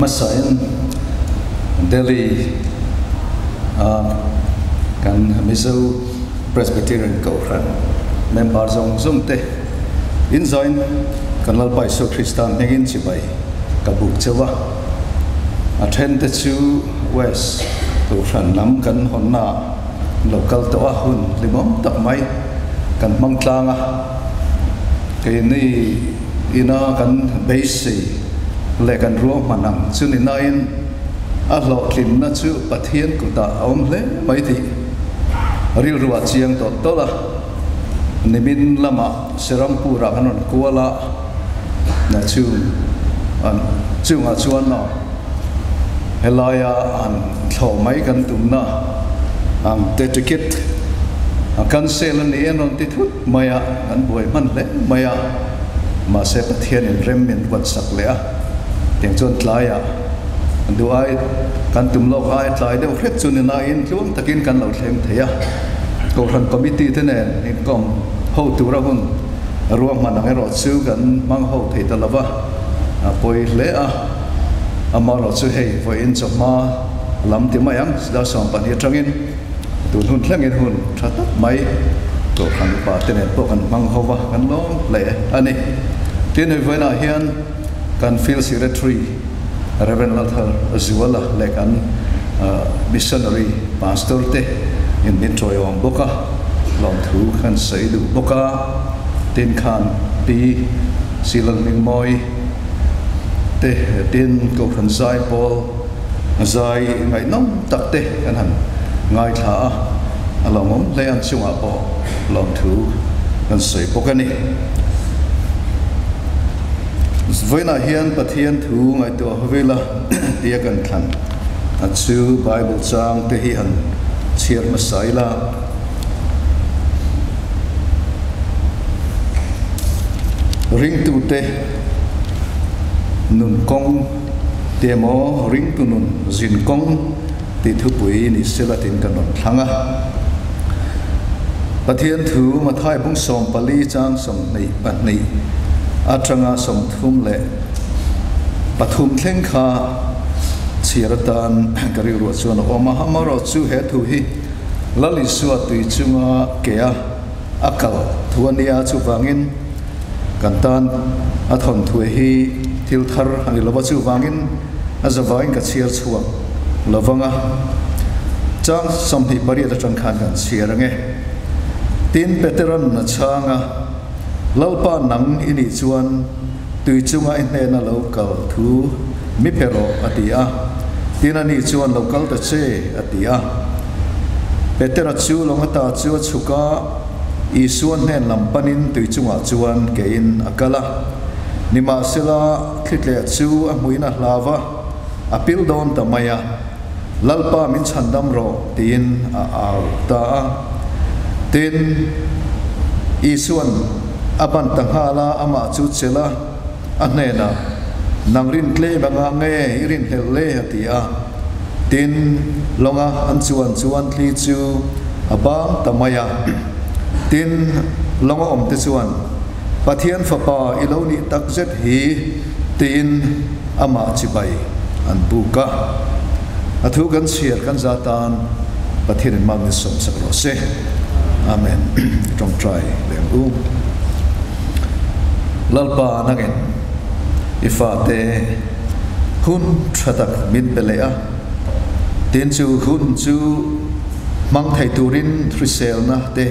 Hmasain Delhi a kan Mizo Presbyterian Kohhran member zawng zawng te in join kan Lalpa Isua Krista hmingin chibai ka buk cheu a. A then te chu West Kohhran lam kan hawnna ah lo kal tawh a, hun hlimawm tak mai kan hmang tlang a. Keini ina kan beisei leh kan ruahman ang chu ni nain a hlawhtlinna chu Pathian kutah a awm hle mai tih rilru a chiang tawlh tawlh a. Nimin lamah Serampur-ah kan rawn kual a, na chung an chungah chuan aw helaia an thlawh mai kan tumna ang te ticket a cancel a ni an rawn ti thut mai a, kan buai hman hle mai a, mahse Pathianin rem min ruat sak leh a, tiang chuan tlaiah duh ai kan tum lawk ai tlai deuh hret chu ni nain tluang takin kan lo thleng thei a, Kohhran Committee te nen inkawm ho tura hun ruahman ang erawh chu kan hmang ho thei ta lova, a pawi hle a, amaherawhchu hei vawiin chawhma lam ti mai ang, dar 12 atangin. Tun hun thlengin hun tha tak mai Kohhran upa te nen pawh kan hmang ho va, kan lawm hle a ni. Tin, hei vawiinah hian kan Field Secretary Rev. Lalthar Zuala leh kan Missionary Pastor te in min tawiawm bawk a, lawmthu kan sawi duh bawk a. Tin khan Pi Silalhmingmawii te tin Kohhran Zaipawl, Zai ngaihnawm tak te kan han ngaithla a, a lawmawm hle ang chungah pawh lawmthu kan sawi bawk a ni. Vawiinah hian Pathian thu ngaihtuah hovila tia kan thlan a chu Bible chang te hi han chhiar hmasa ila. Ringtute nun kawng. Ti emaw ringtu nun zin kawng tih thupui ni sela tin kan rawn thlang a. Pathian thu Mathai bung 14 chang 22 atanga 33 thleng kha chhiar atan ka rilruah chuan a awm a. Amaherawhchu he thu hi Lal Isua tui chunga ke a a kal thu a nia, chuvangin kan tan a thawnthu hi thil thar a ni lova, chuvangin a zavaiin ka chhiar chhuak lovang a, chang 28 atang khan kan chhiar ange. Tin, Peteran a chhang a, Lalpa nang i nih chuan tui chunga i hnena lo kal thu mi pe rawh, a ti a. Tin, ani chuan lo kal ta che, a ti a. Petera chu lawngata chu a chhuk a, Isua hnen lam panin tui chungah chuan kein a kal a. Nimahsela, thlitleh chu a hmuin a hlau a, a pil dawn ta mai a. Lalpa min chhandam rawh, tiin a au ta a. Tin, Isua'n a ban ta nghal a, amah chu chelh a, a hnenah, Nang rin tlem anga nge i rinhlelh le? a ti a. Tin, lawnga an chuan chuan thli chu a bang ta mai a. Tin, lawnga awmte chuan, Pathian Fapa i lo nih tak zet hi, tiin amah chibai an buk a. A thu kan chhiar kan za tan Pathianin mal min sawmsak rawh se. Amen. Tawngtai leh ang u. Lalpa nangin i fate hun tha tak min pe leh a, tin chu hun chu hmang thei turin hriselna te,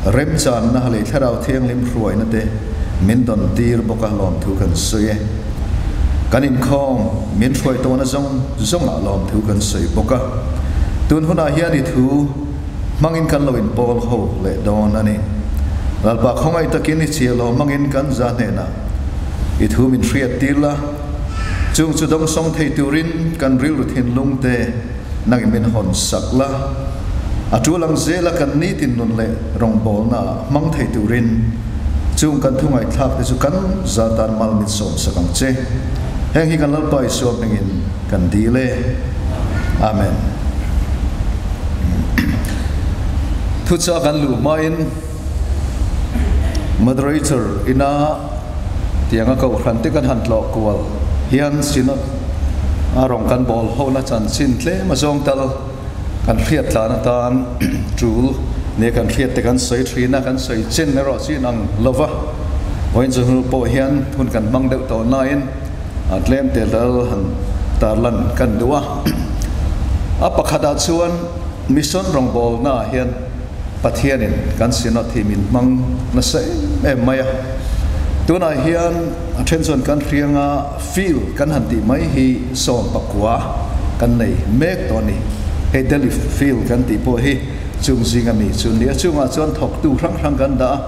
remchanna leh Thlarau Thianghlim hruaina te min dawn tir bawk a lawmthu kan sawi e. Kan inkhawm min hruai tawhna zawng zawngah lawmthu kan sawi bawk a. Tun hunah hian i thu hmangin kan lo inpawl ho leh dawn a ni. Lalpa khawngaih takin i chiahlo hmangin kan za hnenah i thu min hriat tir la, chung chu dawngsawng thei turin kan rilru thinlung te nangin min hawn sak la, a tul ang zela kan nitin nun leh rawngbawlna ah hmang thei turin chung kan thu ngaihthlak te chu kan za tan mal min sawm sak ang che. Heng hi kan Lalpa Isua hmingin kan dil e. Amen. Thuchah kan luh hmain Moderator ina tianga kohhran te kan han tlawh kual hian Synod A rawng kan bawl hona chanchin tlem a zawng tal kan hriat tlan atan tul nia kan hriat te kan sawi thin a, kan sawi chen erawh chu inang lova. Vawiin chu hnu pawh hian hun kan hmang deuh tawh nain a tlem te lal han tarlan kan duh a. A pakhatah chuan mission rawngbawlnaah hian Pathianin kan Synod hi min hmang nasa em em mai a. Tunah hian a then chuan kan hrianga Field kan han tih mai hi 19 kan nei mek tawh a ni. Hei Delhi Field kan tih pawh hi chung zinga mi chu ni a, chungah chuan thawktu hrang hrang kan dah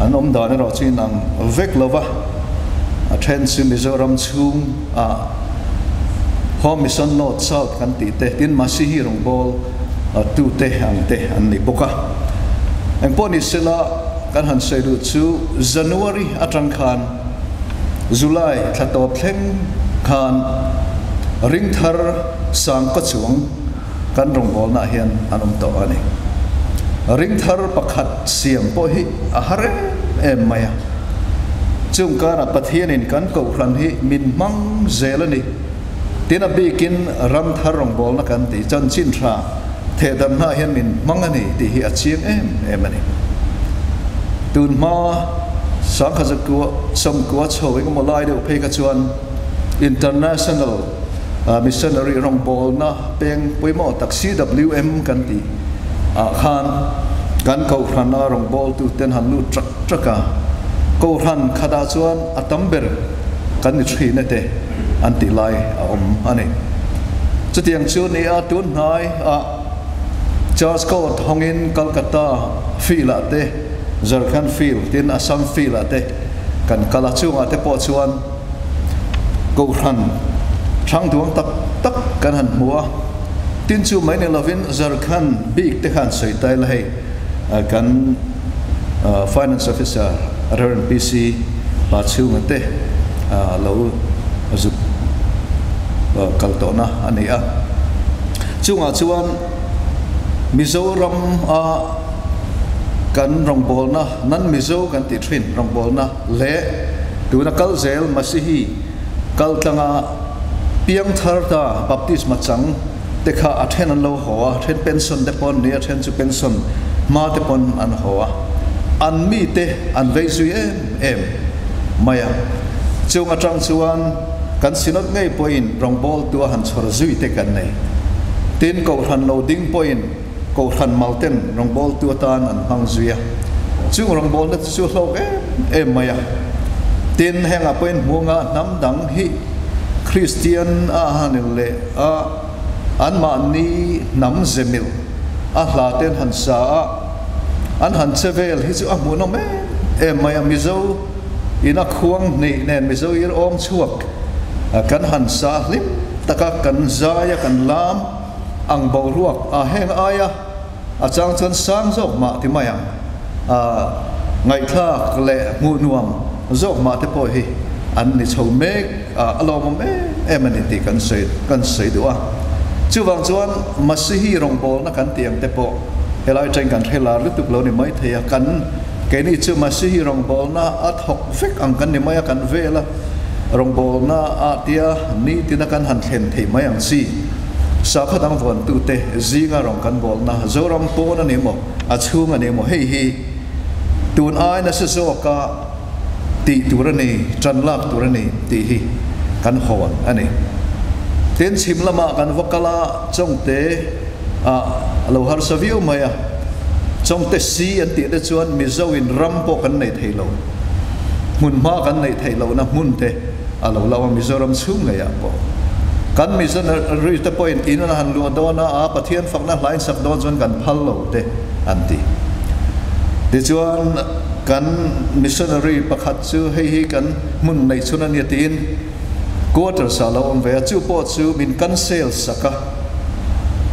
a, an awm dan erawh chu inang vek lo va, a then chu Mizoram chhung ah Home Mission North South kan tih te, tin Masihi rawngbâwl tute ang te an ni bawk a. Engpawh ni sela kan han sawi duh chu January atang khan, July thla tawp thleng khan ringthar sangkaw chuang kan rawngbawlnaah hian an awm tawh a ni. Ringthar pakhat siam pawh hi a har em em mai a. Chung karah Pathianin kan kohhran hi min hmang zel a ni. Tin a bikin ramthar rawngbawlna kan tih chanchin tha thehdarhnaah hian min hmang a ni tih hi a chiang em em a ni. Tun hma sangkhat zakua sawmkua chho engemaw lai deuh phei kha chuan International Missionary rawngbawlna peng pawimawh tak CWM kan tih ah khan kan kohhrana rawngbawltuten han lut trak trak a, kohhran khatah chuan a tam ber kan ni thin e te. an tih lai a awm a ni. Chutiang chu ni a tun hnai ah Church Court hawngin Calcutta field ah te, Jharkhand field tin Assam field ah te kan kal a, chungah te pawh chuan Kohhran hrang duang tak tak kan han hmu a, tin chu mai ni lovin Jharkhand bik te khan sawi ta ila hei kan Finance Officer Rev. PC Pachhunga te lo zuk kal tawhna a ni a. Chungah chuan Mizoram a kan rawngbawlna, nan Mizo kan tih thin rawngbawlna leh tuna kal zel Masihi kal tlanga piangthar ta baptisma chang te kha a then an lo haw a, then pension te pawn ni a, then chu pension hma te pawn an haw a, an mi te an vei zui em em mai a. Chung atang chuan kan Synod ngei pawhin rawngbawltu a han chhawr zui te kan nei. Tin, Kohhran lo ding pawhin Kohhran mal ten rawngbawltu atan an hmang zui a, chung rawngbawlna te chu hlawk em em mai a. Tin, hengah pawhin hmunga hnam dang hi Kristian a han leh a, anmahni hnam ze mil a hla te an han sa a, an han che vel hi chu a hmuhnawm em em mai a. Mizo ina khuang hnih nen Mizo ir awm chhuak kan han sa hlim taka kan zai a, kan lam ang boruak a heng aia a chang chuan sang zawk mah ti mai ang a, ngaihthlak leh hmuh nuam zawk mah te pawh hi an ni chho mek a, a lawmawm em em a ni tih kan sawi kan sawi duh a. Chuvang chuan Masihi rawngbawlna kan tih ang te pawh helai atangin kan hre lar lutuk lo ni mai thei a, kan keini chu Masihi rawngbawlna a thawk vek ang kan ni mai a, kan vel a rawngbawlna ah tia nitina kan han thlen theih mai ang chi. Sakhaw dang vuantute zinga rawn kan bawlna Zoram pawn a ni maw, a chhung a ni maw, hei hi tun ai nasa zawka tih tur a ni, tan lak tur a ni tih hi kan hawn a ni. Tin, chhim lamah kan va kal a, Chawngte ah a lo harsa viau mai a, Chawngte si an tih te chuan Mizo in ram pawh kan nei thei lo, hmunhma kan neih theih lohna hmun te, a lo lo a, Mizoram chhung ngeiah pawh kan missionary te pawhin in an han luah dawn a, a Pathian fakna hlain sak dawn chuan kan phal lo te an ti. Tichuan kan missionary pakhat chu hei hi kan hmun neih chhun a nia tiin quarters ah lo awm ve a, chu pawh chu min cancel sak a,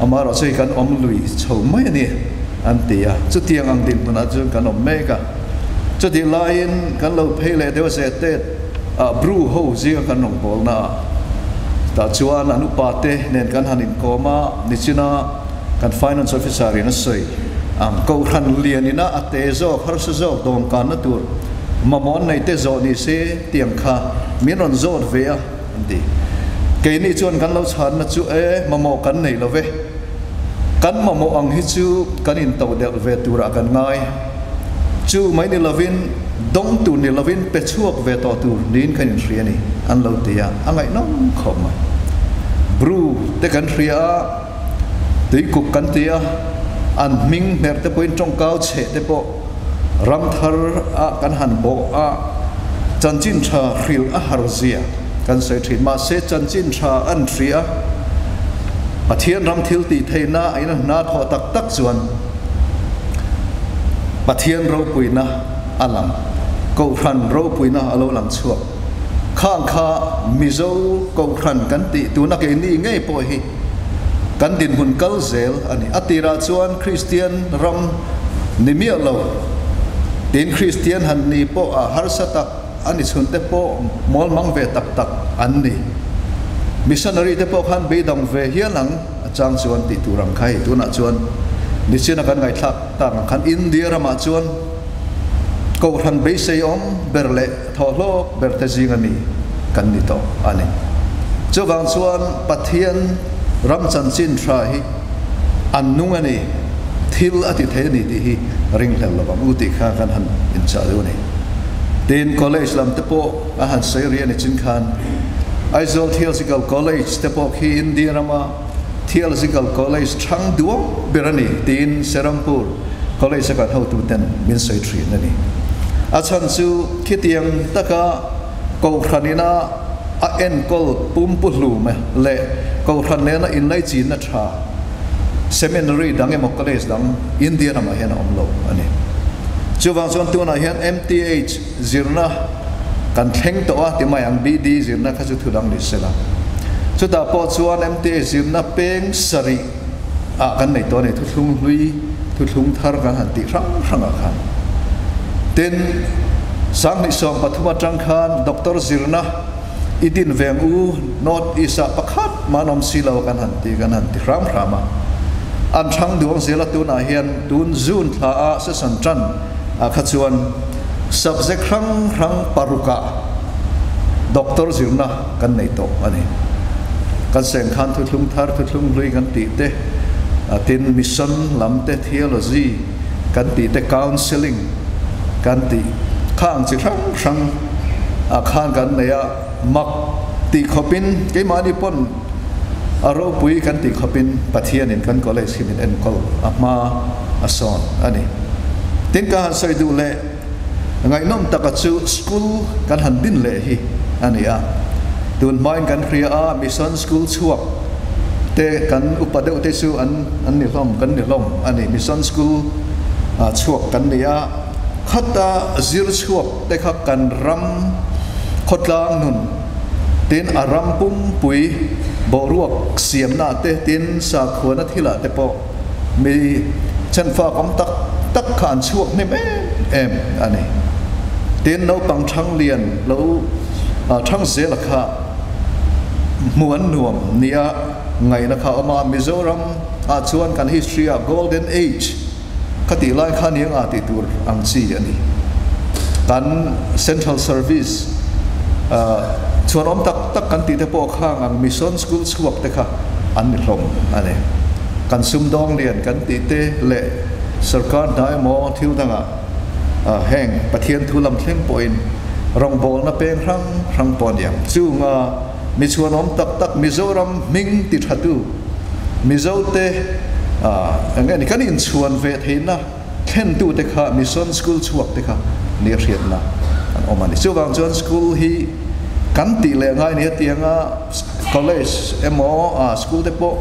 amaherawh chu hei kan awm lui chho mai a ni an ti a, chutiang ang dinhmunah chuan kan awm mek a. Chutih laiin kan lo phei leh deuh zet tet. Ah Bru ho zinga kan rawngbawlna ah tah chuan an upa te nen kan han inkawm a, nichina kan Finance Officer in a sawi ang Kohhran lian ina a te zawk harsa zawk dawmkanna tur mamawh an nei te zawh ni se tih ang kha min rawn zawt ve a an ti. Keini chuan kan lo chhanna chu e, mamawh kan nei lo ve. Kan mamawh ang hi chu kan intodelh ve turah kan ngai. Chu mai ni lovin, dawng tur ni lovin pe chhuak ve tawh tur niin kan inhria a ni, an lo ti a, a ngaihnawm khawp mai. Bru te kan hria a, tuikuk kan ti a, an hming hmer te pawhin tawngkau chheh te pawh ram thar a kan han bawh a, chanchin tha hrilh a har zia kan sawi thin. Mahse chanchin tha an hria a, Pathian ram thil tih theihna a in a hna thawh tak tak chuan, Pathian ropuina a lang, Kohhran ropuina a lo lang chhuak. Khang kha Mizo Kohhran kan tih tuna keini ngei pawh hi kan dinhmun kal zel a ni. A tirah chuan Kristian ram ni miah lo tiin Kristian han ni pawh a harsa tak a ni chhunte pawh mawlmang ve tak tak an ni. Missionary te pawh khan beidang ve hial ang. A chang chuan tih tur ang kha hei tunah chuan nichina kan ngaihthlak tak ang khan India ramah chuan Kohhran beisei awm ber leh thawhhlawk ber te zinga mi kan ni tawh a ni. Chuvang chuan Pathian ram chanchin tha hi an nung a ni, thil a ti thei a ni tih hi ringhlel lo ang u tih kha kan han inchah deuh a ni. Tin, college lam te pawh a han sawi rih a ni chin khan Aizawl Theological College te pawh khi India rama Theological College thang duang ber a ni tiin Serampur College a kan hotuten min sawi thin a ni. A chhan chu khitiang taka Kohhran ina a enkawl pumpuhlum leh Kohhran nena inlaichinna tha Seminary dang emaw College dang India ramah hian a awm lo a ni. Chuvang chuan tunah hian MTH Zirna kan thleng tawh a ti mai ang, BD zirna kha chu thu dang ni sela. Chutah pawh chuan MTA zirna peng sarih ah kan nei tawh a ni, thuthlung hlui, thuthlung thar kan han tih hrang hrang ah khan. Tin, 2013 atang khan Doctor zirna i din veng u North East ah pakhat mah an awm si lo kan han ti, kan han ti hram hram a. An thang duang zel a tunah hian tun June thla ah session tan ah kha chuan subject hrang hrang parukah doctor zirna kan nei tawh a ni. Kan seng khan thuthlung thar, thuthlung hlui kan tih te, tin mission lam te, theology kan tih te, counselling kan tih kha ang chi hrang hrang ah khan kan nei a, mak tih khawpin keimahni pawn a ropui kan tih khawpin Pathianin kan college hi min enkawl a hma a sawn a ni. Tin ka han sawi duh leh ngaihnawm taka chu school kan han din leh hi a ni a. Tun hmain kan hria a, mission school chhuak te kan upa deuh te chu an an ni hlawm kan ni hlawm a ni. Mission school chhuak kan ni a, khata zir chhuak te kha kan ram khawtlang nun tin a ram pumpui boruak siamna te tin sakhuana thilah te pawh Mi chenfak awm tak tak kha an chhuak hnem em em a ni. Tin, naupang thang lian lo thang zela kha hmu an nuam nia ngaihna kha a awm a. Mizoram ah chuan kan history ah Golden Age kha tih lai kha ni anga tih tur ang chi a ni. Kan Central Service chhuan awm tak tak kan tih te pawh khang ang Mission School chhuak te kha an ni hlawm a ni. Kan sumdawng lian kan tih te leh sorkar hna emaw thil dangah heng Pathian thu lam thleng pawhin rawngbawlna peng hrang hrang pawh a ni ang. Chunga mi chhuan awm tak tak Mizoram hming ti thatu Mizote eng nge ni kan inchhuan ve theihna thlentute kha Mission School chhuak te kha nia hriatna an awm a ni. Chuvang chuan school hi kan tih leh ngai nia tianga college emaw school te pawh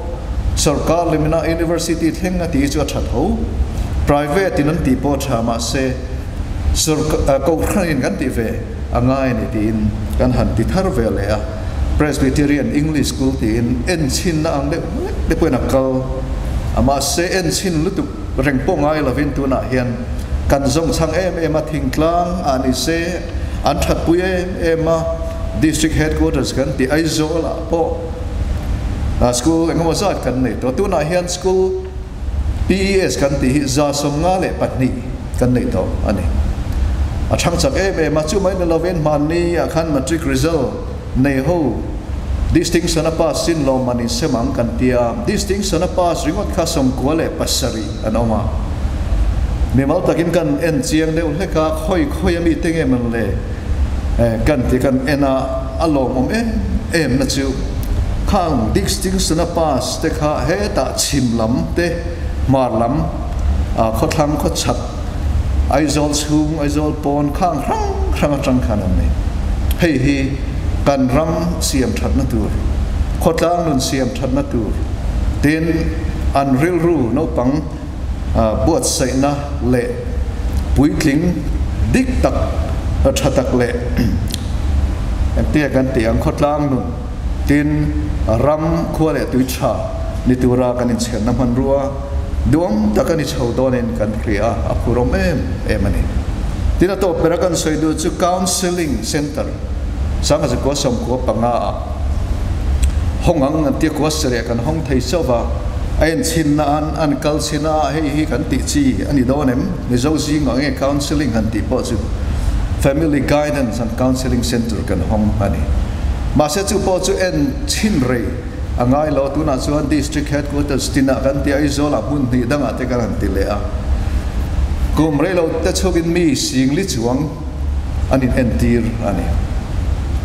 sorkar lemina university thleng a tih hi chu a tha tho. Private in an tih pawh a tha mahse kohhran in kan tih ve a ngai a ni tiin kan han ti thar ve leh a. Presbyterian English School tiin enchhinna ang deuh hlek te pawhin a kal a mahse enchhin lutuk Reng pawh ngai lovin tunah hian kan zawng chhang em em a, thingtlang ah ni se an thatpui em em a, District Headquarters kan tih Aizawl ah pawh school engemaw zat kan nei tawh. Tunah hian school PES kan tih hi 152 kan nei tawh a ni. A thang chak em em a, chumai ni lovin hmanni ah khan matric result nei ho. Distinction a pass in lawmman in sem ang kan tia. Distinction a pass ringawt kha 97 an awm a. Mimal takin kan en chiang deuh hlek a, khawi khawi a mite nge man le kan ti kan en a, a lawmawm em em na chu khang distinction a pass te kha hetah chhim lam te hmar lam khawthlang khawchhak Aizawl chhung Aizawl pawn khang hrang hrang atang khan an nei. Hei hi kan ram siam thatna tur, khawtlang nun siam thatna tur, tin an rilru naupang buatsaihna leh puitling dik tak, tha tak leh engtia kan tih ang khawtlang nun, tin ram khua leh tui tha ni tura kan inchhenna hmanrua duang tak a ni chho dawnin kan hria a, a phurawm em em a ni. Tin a tawp bera kan sawi duh chu Counselling Centre Sangha 95 ah hawng ang an tia kua sarih kan hawng thei chauh va, a enchhinna an an kal chhin a, hei hi kan tih chi a ni dawn em? Mizo zingah nge Counselling han tih pawh chu Family Guidance and Counselling Centre kan hawng a ni. Mahse chu pawh chu enchhin rei A ngai lo, tunah chuan District Headquarters tinah kan ti a, Aizawlah hmun hnih dangah te kan han ti leh a. Kum rei lo te chhukin mi singli chuang an in entir a ni.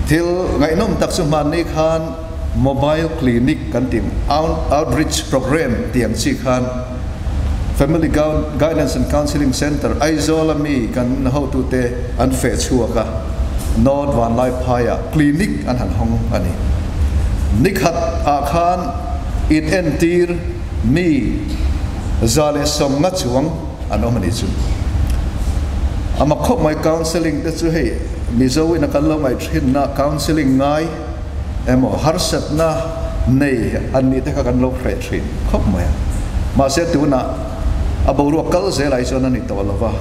Thil ngaihnawm tak chu hmanni khan Mobile Clinic kan ti Outreach Programme tih ang chi khan Family Guidance and Counselling Centre Aizawla mi kan hotute an feh chhuak a. North Vanlaiphaiah clinic an han hawng a ni. Nikhat ah khan in entir mi 150 chuang an awm a ni chu. A mak khawp mai counselling te chu hei Mizo in a kan lo ngaih thinna counselling ngai emaw harsatna nei an nih te kha kan lo hreh thin khawp mai a. Mahse tunah a boruak kal zel ai chuan a ni tawh lo va.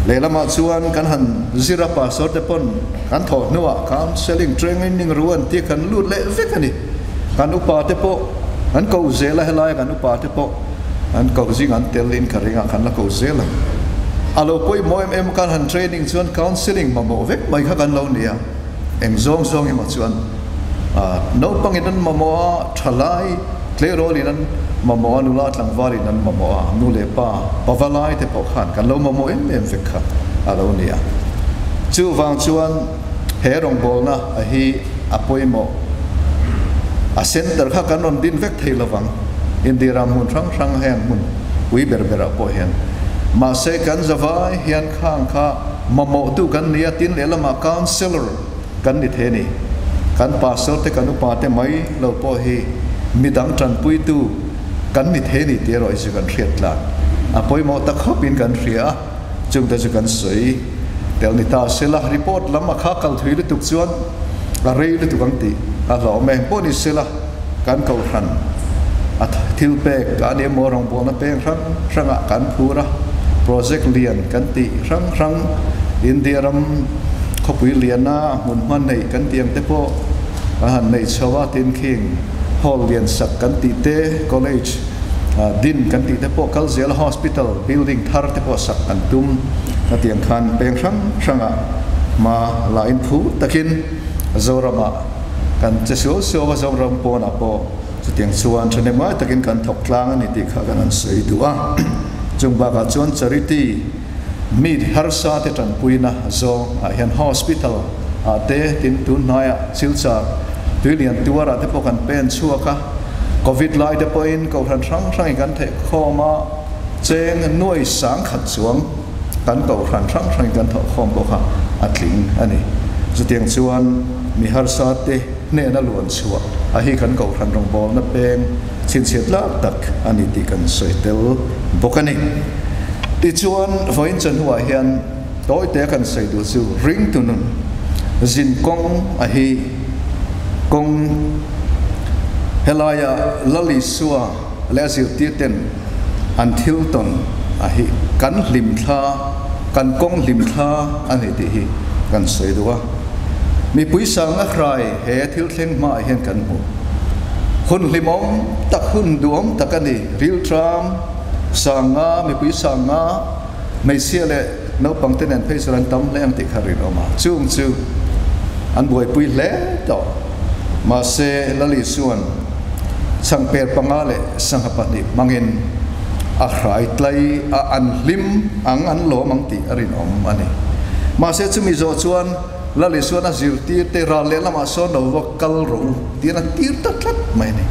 Lehlamah chuan kan han zir a, pastor te pawn kan thawh hnuah counselling training ru an tia kan lut leh vek a ni. Kan upa te pawh an ko zel a, helaia kan upa te pawh an koh zing an tel in ka ring a, kan la ko zel ang. A lo pawimawh em em kan han training chuan counselling mamawh vek mai kha kan lo ni a, eng zawng zawng emaw chuan naupangin an mamawh a, thalai Tleirawlin an mamawh a, nula tlangvalin an mamawh a, nu leh pa, pavalai te pawh khan kan lo mamawh em em vek kha a lo ni a. Chuvang chuan he rawngbawlna a hi a pawimawh. A center kha kan rawn din vek thei lovang, India ram hmun hrang hrang heng hmun pui ber berah pawh hian. Mahse kan zavai hian khang kha mamawhtu kan ni a, tin lehlamah counsellor, Kan ni thei a ni. Kan pastor te kan upa te mai lo pawh hi midang tanpuitu kan ni thei a ni tih erawh hi chu kan hriat tlan. A pawimawh ta khawpin kan hria a, chungte chu kan sawi tel ni ta sela, report lam a kha kal thui lutuk chuan a rei lutuk ang tih a hlauhawm em pawh ni sela, kan kohhran a thil pek a ni emaw rawngbawlna peng hrang hrangah kan phur a, project lian kan tih hrang hrang India ram khawpui liana hmun hma neih kan tih ang te pawh an han neih chho a, tin khing hall lian sak kan tih te, college din kan tih te pawh kal zel a, hospital building thar te pawh sak kan tum a tih ang khan peng hrang hrangah hma la in phur takin Zoramah Kan che suau suau a, Zoram pawnah pawh chutiang chuan thahnem ngai takin kan thawk tlang a ni tih kha kan han sawi duh a. Chung bakah chuan charity mi harsa te tanpuina zawng ah hian hospital ah te tin tun hnaiah Silchar Tuilian tuarah te pawh kan pen chhuak a, Covid lai te pawhin kohhran hrang hrangin kan theih khawm a, cheng nuai 10,000 chuang kan kohhran hrang hrangin kan thawh khawm bawk a, a tling a ni. Chutiang chuan mi harsa te hnena luan chhuah a hi kan kohhran rawngbawlna peng chhinchhiat lak tak a ni tih kan sawi tel bawk a ni. Tichuan, vawiin chawhnuah hian tawite kan sawi duh chu ringtu nun zin kawng a hi kawng helaia Lal Isua leh a zirtir ten an thil tawn a hi kan hlim thla, kan kawng hlim thla a ni tih hi kan sawi duh a. Mipui sangna hrai he thil thleng hmaah hian kan hmu. Hun hlimawm tak, hun duhawm tak a ni. Rilṭam sanga, mipui sanga, hmeichhia leh naupang te nen phei chuan an tam hle ang tih kha rinawm a. Chung chu an buaipui hle tawh. Mahse, Lal Isua'n changper panga leh sangha pahnih hmangin a hrai tlai a, an hlim ang, an lawm ang tih a rinawm a ni. Mahse, chumi zawh chuan Lal Isua'n a zirtirte ral lehlamah sawn lo va kal rawh u tiin a tir ta tlat mai a ni.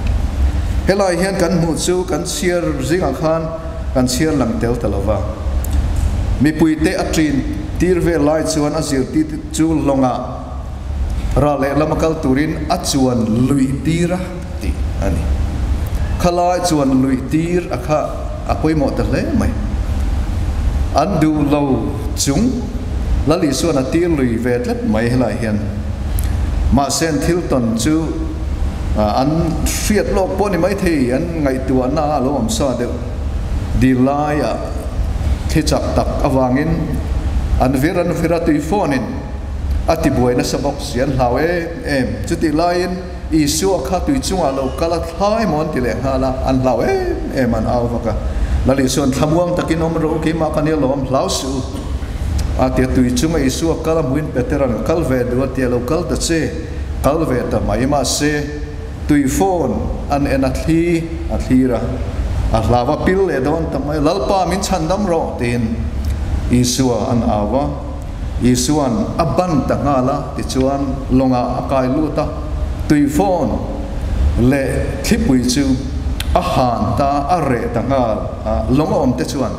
Helai hian kan hmuh chu kan chhiar zingah khan kan chhiar lang tel ta lo va. Mipuite a ṭin tir vel lai chuan a zirtirte chu lawngah Ral lehlam a kal turin a chuan luih tir a tih a ni. Khalai chuan luih tir a kha a pawimawh ta hle mai. An duh lo chung Lal Isua'n a tir lui ve tlat mai helai hian. Mahse an thil tawn chu an hriat lawk pawh ni maithei an ngaihtuahna a lo awm sa deuh dil laiah thli chak tak avangin an vir an vir a tui phone in A ti buai nasa bawk si, an hlau em em. Chutih laiin Isua kha tui chungah lo kal a thlai maw an ti leh nghal a, an hlau em em, an au vak a. Lal Isua'n thlamuang takin awm rawh u, keimah ka nia lawm, hlau suh u. A ti a, tui chunga Isua kal a hmuin Petera'n kal ve duh a ti a, lo kal ta che, kal ve ta mai. Mahse, tui phone an en a thli a thlir a, a hlau a pil leh dawn ta mai, Lalpa min chhandam rawh tiin Isua an au a. Isua'n a ban ta nghal a, tichuan lawngah a kai lut a, tui fawn leh thlipui chu a han ta, a reh ta nghal a, lawng a awm te chuan,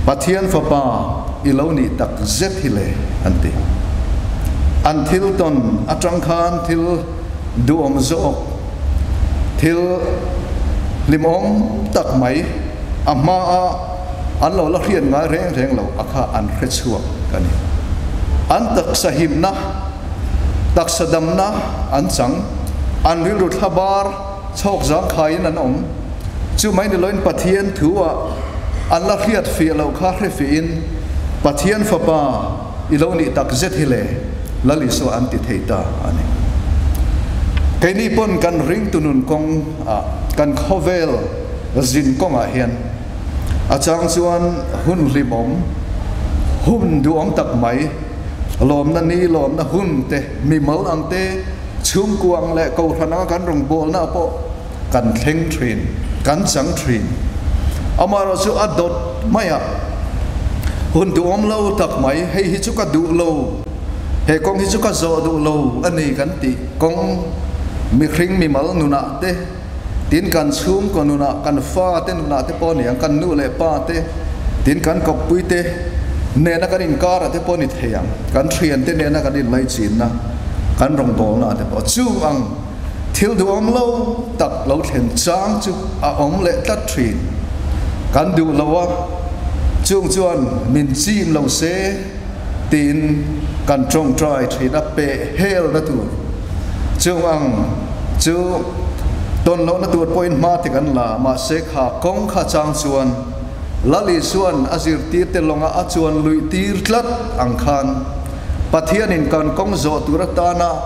Pathian Fapa i lo nih tak zet hi le, an ti. An thil tawn atang khan thil duhawm zawk, thil hlimawm tak mai a hmaa An lo la hriat ngai reng reng lo a kha an hre chhuak a ni. An taksa himna, taksa damna an chang, an rilru thla bar chhawk zang khaiin an awm. Chu mai ni loin Pathian thu ah an la hriat fiah loh kha hre fihin Pathian fapa i lo nih tak zet hi le Lal Isua an ti thei ta a ni. Keini pawn kan ringtu nun kawng ah kan khawvel zin kawngah hian A chang chuan hun hlimawm, hun duhawm tak mai, lawmna ni, lawmna hun te, mimal ang te, chhungkua ang leh kohhran anga kan rawngbawlna ah pawh kan thleng thin, kan chang thin. Amaherawh chu a dawt maiah hun duhawm lo tak mai, hei hi chu ka duh lo, he kawng hi chu ka zawh duh lo a ni kan tih kawng mihring mimal nunah te, Tin, kan chhungkaw nunah, kan fate nunah te pawh a ni ang, kan nu leh pa te, tin kan kawppui te nena kan inkarah te pawh a ni thei ang, kan thiante nena kan inlaichinna, kan rawngbawlna te pawh. Chung ang thil duhawm lo tak lo thlen chang chu a awm leh tlat thin. Kan duh lo a, chung chuan min chim lo se tiin kan tawngtai thin a, peh helna tur chung ang chu tawn lohna tur pawhin hma te kan la, mahse kha kawng kha chang chuan Lal Isua'n a zirtirte lawnga a chuan luih tir tlat ang khan Pathianin kan kawng zawh tur atana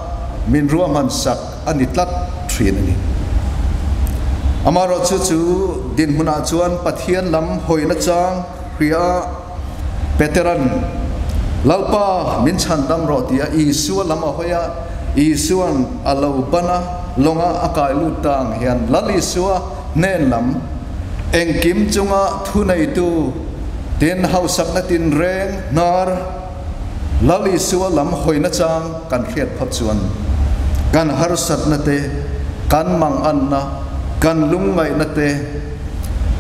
min ruahman sak a ni tlat thin a ni. Amaherawhchu chu dinhmunah chuan Pathian lam hawina chang hria Petera'n, Lalpa, min chhandam rawh tia Isua lam a hawi a, Isua'n a lo ban a, lawnga a kai lut ta ang hian Lal Isua hnen lam engkim chunga thuneitu tin hausakna tinreng hnar Lal Isua lam hawina chang kan hriat phawt chuan kan harsatna te, kan manganna, kan lungngaihna te,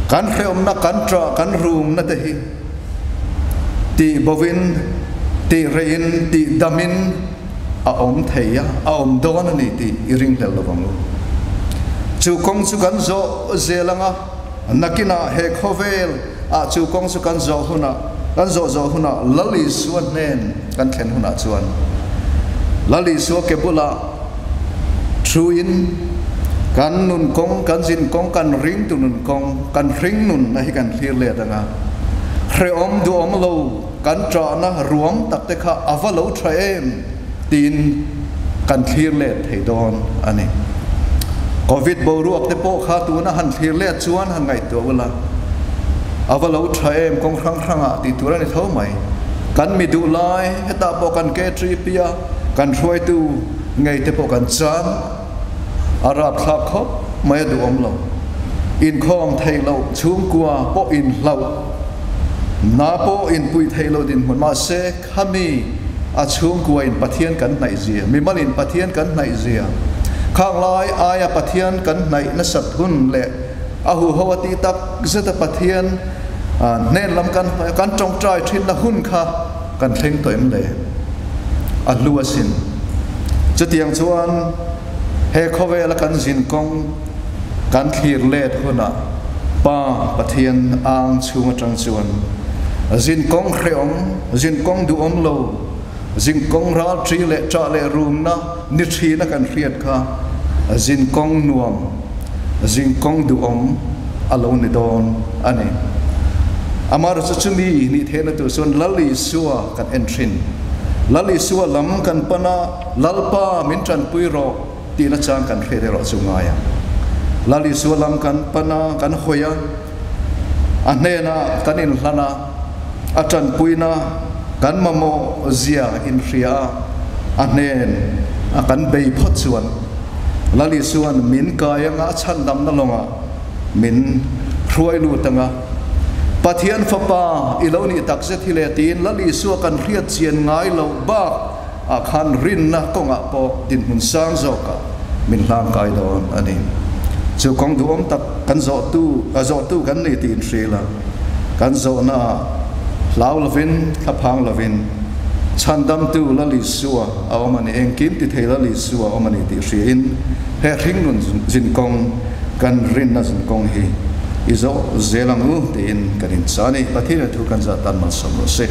Kan hrehawmna, kan ṭah, kan rumna te hi tih bovin, tih reihin, tih damin a awm thei a, a awm dawn a ni tih i ringhlel lo vang u. Chu kawng chu kan zawh zel ang a, nakinah he khawvel ah chu kawng chu kan zawh hunah, kan zawh zawh hunah Lal Isua hnen kan thlen hunah chuan Lal Isua ke bulah Thuin kan nun kawng, kan zin kawng, kan ringtu nun kawng, kan hring nun na hi kan thlir let anga hrehawm duhawm lo kan ṭahna ruam tak te kha a va lo ṭha em tiin kan thlir let thei dawn a ni. Covid boruak te pawh kha tuna han thlir let chuan han ngaihtuah ula a va lo ṭha em kawng hrang hrangah tih tur a ni tho mai. Kan mi duh lai hetah pawh kan K3 pia. Kan hruaitu ngei te pawh kan chan a rapthlak khawp mai a duhawm lo. Inkhawm theih loh chhungkua pawh inhlauh na pawh inpuih theih loh dinhmun mahse khami a chhungkua in Pathian kan hnaih zia, mimal in Pathian kan hnaih zia, khang lai aia Pathian kan hnaih nasat hun leh a huho a tih tak zet a Pathian hnen lam kan kan tawngtai thinna hun kha kan thleng tawh em le? A hlu asin. Chutiang chuan he khawvela kan zin kawng kan thlir let hunah Pa Pathian ang chhung atang chuan zin kawng hrehawm, zin kawng duhawm lo, zin kawng ral ṭi leh ṭah leh rumna ni ṭhina kan hriat kha zin kawng nuam, zin kawng duhawm a lo ni dawn a ni. Amaherawhchu chumi nih theihna tur chuan Lal Isua kan en thin. Lal Isua lam kan pan a, Lalpa min tanpui rawh tihna chang kan hriat erawh chu ngai ang. Lal Isua lam kan pan a, kan hawi a, a hnenah kan inhlan a, a tanpuina kan mamawh zia inhria a, a hnen a kan bei phawt chuan Lal Isua'n min kai anga a chhandamna lawngah min hruai lut anga Pathian Fapa i lo nih tak zet hi le tiin Lal Isua kan hriat chian ngai loh bak ah khan rinna kawngah pawh dinhmun sang zawkah min hlangkai dawn a ni. Chu kawng duhawm tak kan zawhtu a zawhtu kan ni tiin hrilh a, kan zawhna ah hlau lovin thlaphang lovin Chhandamtu Lal Isua a awm a ni, engkim ti thei Lal Isua a awm a ni tih hriain he hringnun zinkawng kan rinna zinkawng hi i zawh zel ang u tiin kan inchah a ni. Pathian leh thu kan zah tan malsawm rawh se.